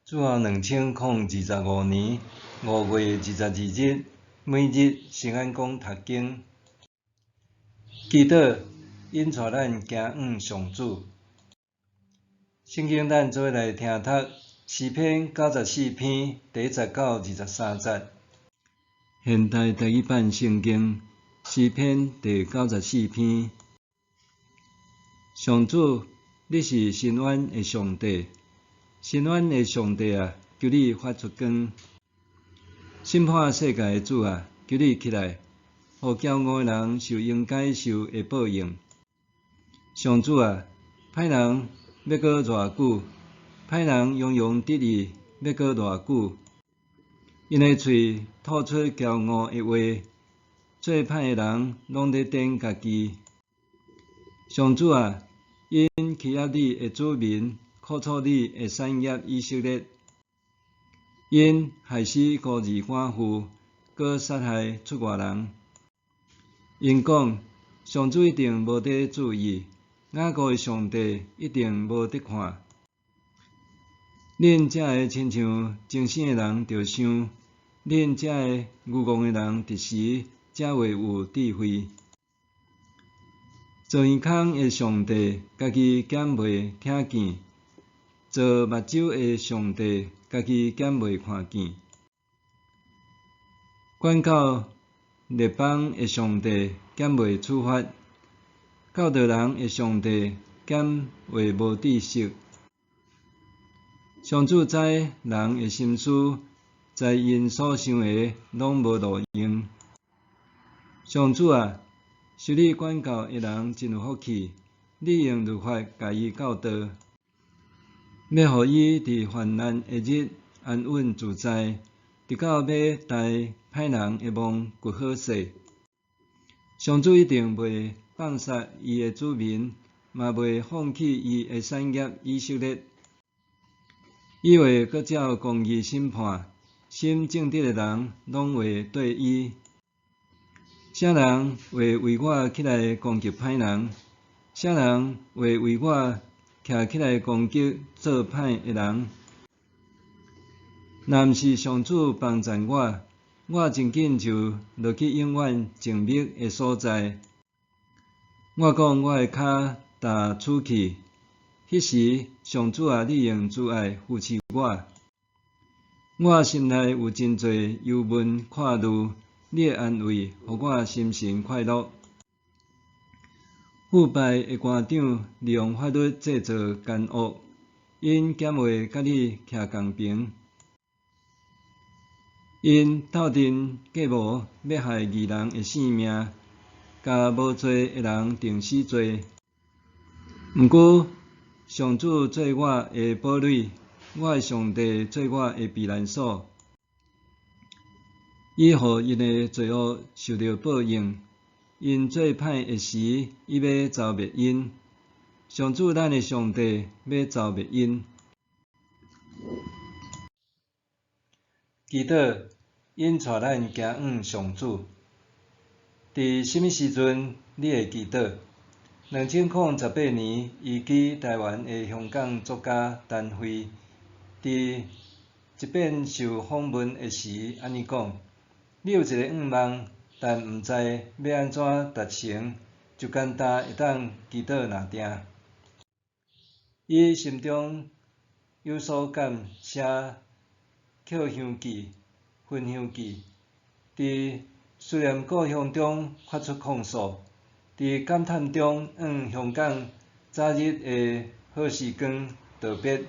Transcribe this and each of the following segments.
主後2025年5月22日，每日新安講讀經，祈禱引帶咱行往上主。聖經咱做伙來聽讀詩篇94篇第1節到23節。現代台語版聖經詩篇第94篇。上主，你是伸冤的上帝。伸冤的上帝啊，求你發出光！審判世界的主啊，求你起來，予驕傲的人受應該受的報應。上主啊，歹人欲閣偌久？歹人洋洋得意欲閣偌久？𪜶的喙吐出驕傲的話，做歹的人攏咧展家己。上主啊，𪜶欺壓你的子民，苦楚你的產業以色列，𪜶害死孤兒寡婦，閣殺害出外人。𪜶講，上主一定無佇注意，雅各的上帝一定無佇看。恁遮个親像清醒的人著想，恁遮个愚戇的人這時才會有智慧。造耳孔的上帝，家己敢袂聽見？造目睭的上帝，家己敢袂看見？管教列邦的上帝，敢袂處罰？教導人的上帝，敢會無知識？上主知人的心思，知𪜶所想的攏無路用。上主啊，受你管教的人真有福氣，你用律法共伊教導，欲予伊佇患難的日安穩自在，直到欲代歹人的墓掘好勢。上主一定袂放殺伊的子民，嘛袂放棄伊的產業以色列。伊會閣照公義審判，心正直的人攏會綴伊。啥人會為我起來攻擊歹人？啥人會為我徛起來攻擊做歹的人？若毋是上主幫贊我，我真緊就落去永遠靜謐的所在。我講我的跤踏出去，彼時上主啊，你用慈愛扶持我。我心內有真濟憂悶掛慮，你的安慰，予我心神快樂。腐敗的官長利用法律製造奸惡，𪜶敢會佮你徛仝爿？𪜶鬥陣計謀欲害義人的性命，共無罪的人定死罪。毋過，上主做我的堡壘，我的上帝做我的避難所。伊予𪜶的罪惡受著報應，𪜶做歹的時，伊欲誅滅𪜶。上主咱的上帝欲誅滅𪜶。祈禱引帶咱行往上主。佇啥物時陣你會祈禱？2018年移居台灣的香港作家陳慧，佇一遍受訪問的時按呢講：你有一个願望，但毋知欲按怎達成，就簡單會當祈禱抐定。伊心中有所感，寫叩香記、焚香記，佇思念故鄉中發出控訴，佇感嘆中向香港早日的好時光道別。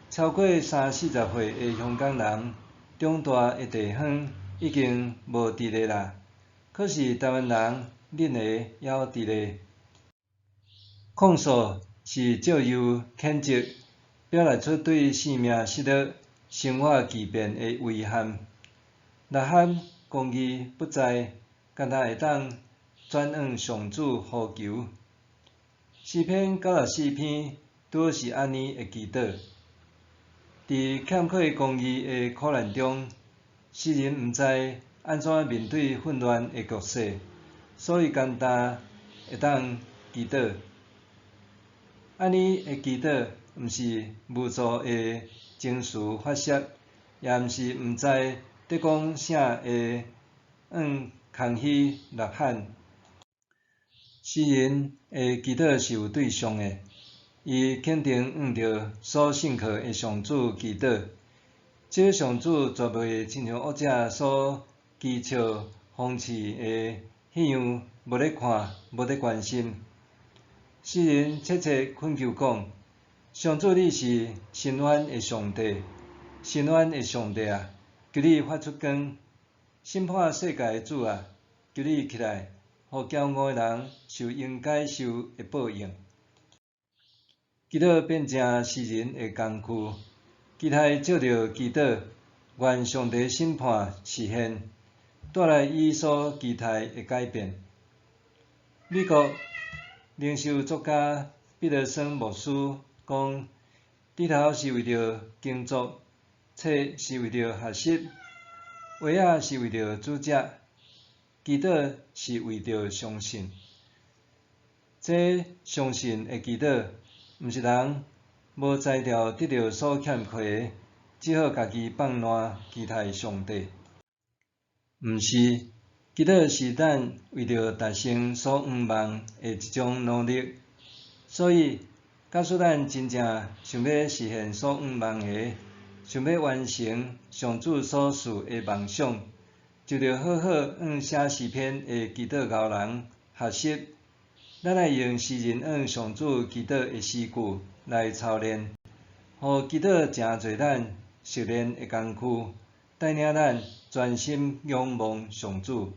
超過三四十歲的香港人，長大的地方已經無佇咧啦。可是台灣人，恁的猶佇咧。控訴是藉由譴責，表達出對生命失落、生活巨變的遺憾。吶喊公義不在，敢若會當轉往上主呼求。詩篇94篇拄好是按呢的祈禱。佇欠缺公義的苦難中，詩人毋知按怎面對混亂的局勢，所以簡單會當祈禱。按呢的祈禱，毋是無助的情緒發洩，也毋是毋知佇講啥的向空虛吶喊。詩人的祈禱是有對象的，伊肯定向著所信靠的上主祈禱。這个上主絕袂親像惡者所譏笑諷刺的彼樣，無咧看，無咧關心。詩人切切懇求講：上主你是伸冤的上帝，伸冤的上帝啊！求你發出光，審判世界的主啊！求你起來，予驕傲的人受應該受的報應。祈禱變成詩人的工具，期待藉著祈禱，願上帝審判實現，帶來伊所期待的改變。美國靈修作家彼得森牧師講：低頭是為著工作，冊是為著學習，畫仔是為著煮食，祈禱是為著相信。這相信的祈禱，毋是人無才調得著所欠缺的，只好家己放爛期待上帝。毋是，祈禱是咱為著達成所願望的一種努力。所以，假使咱真正想欲實現所願望的，想欲完成上主所賜的夢想，就著好好向寫詩篇的祈禱鰲人學習。咱愛用詩人向上主祈禱的詩句來操練，予祈禱成做咱熟練的工具，帶領咱專心仰望上主。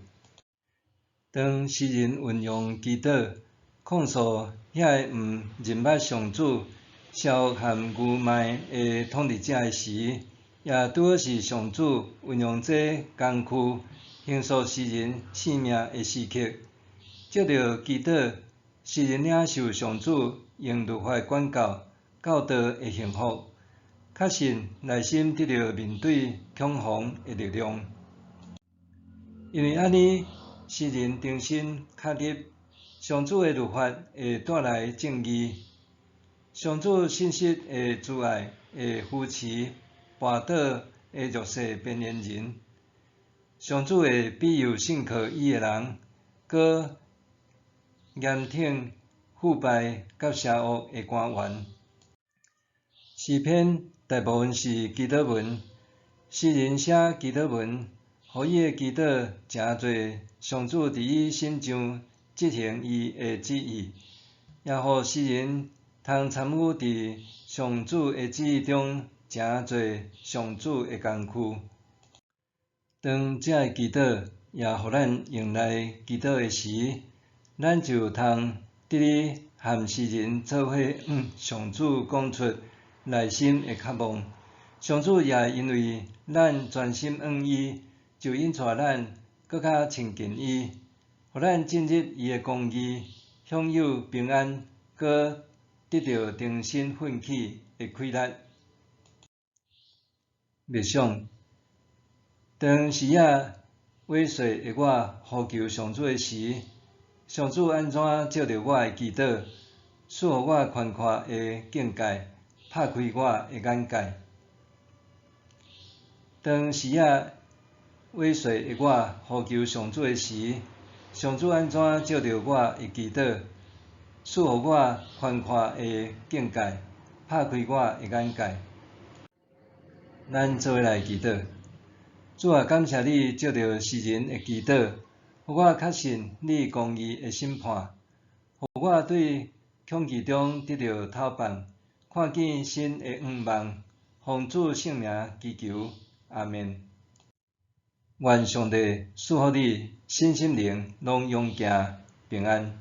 當詩人運用祈禱控訴遐个毋認捌上主、邪惡和愚昧的統治者的時，也拄好是上主運用這工具形塑詩人生命的時刻。藉著祈禱，詩人領受上主用律法管教、教導的幸福，確信內心得著面對恐慌的力量。因為按呢，詩人重新確立上主的律法會帶來正義，上主信實的慈愛會扶持跋倒的弱勢邊緣人，上主會庇佑信靠伊的人，閣嚴懲腐敗佮邪惡的官員。詩篇大部分是祈禱文，詩人寫祈禱文，予伊的祈禱成做上主佇伊身上執行伊的旨意，也予詩人通參與佇上主的旨意中，成做上主的工具。當這个祈禱也予咱用來祈禱的時，咱就通佇咧和詩人做伙向上主講出內心的渴望。上主也會因為咱專心向伊，就引帶咱閣較親近伊，予咱進入伊的公義，享有平安，閣得著重新奮起的氣力。默想，當視野萎縮的我呼求上主的時，上主按怎藉著我的祈禱，賜予我寬闊的境界，拍開我的眼界。當視野萎縮的我呼求上主的時，上主按怎藉著我的祈禱，賜予我寬闊的境界，拍開我的眼界。咱做伙來祈禱。主啊，感謝你藉著詩人的祈禱，予我確信你公義的審判，予我對恐懼中得著透放，看見新的願望，奉主聖名祈求，阿們。願上帝賜福你，身心靈攏勇健平安。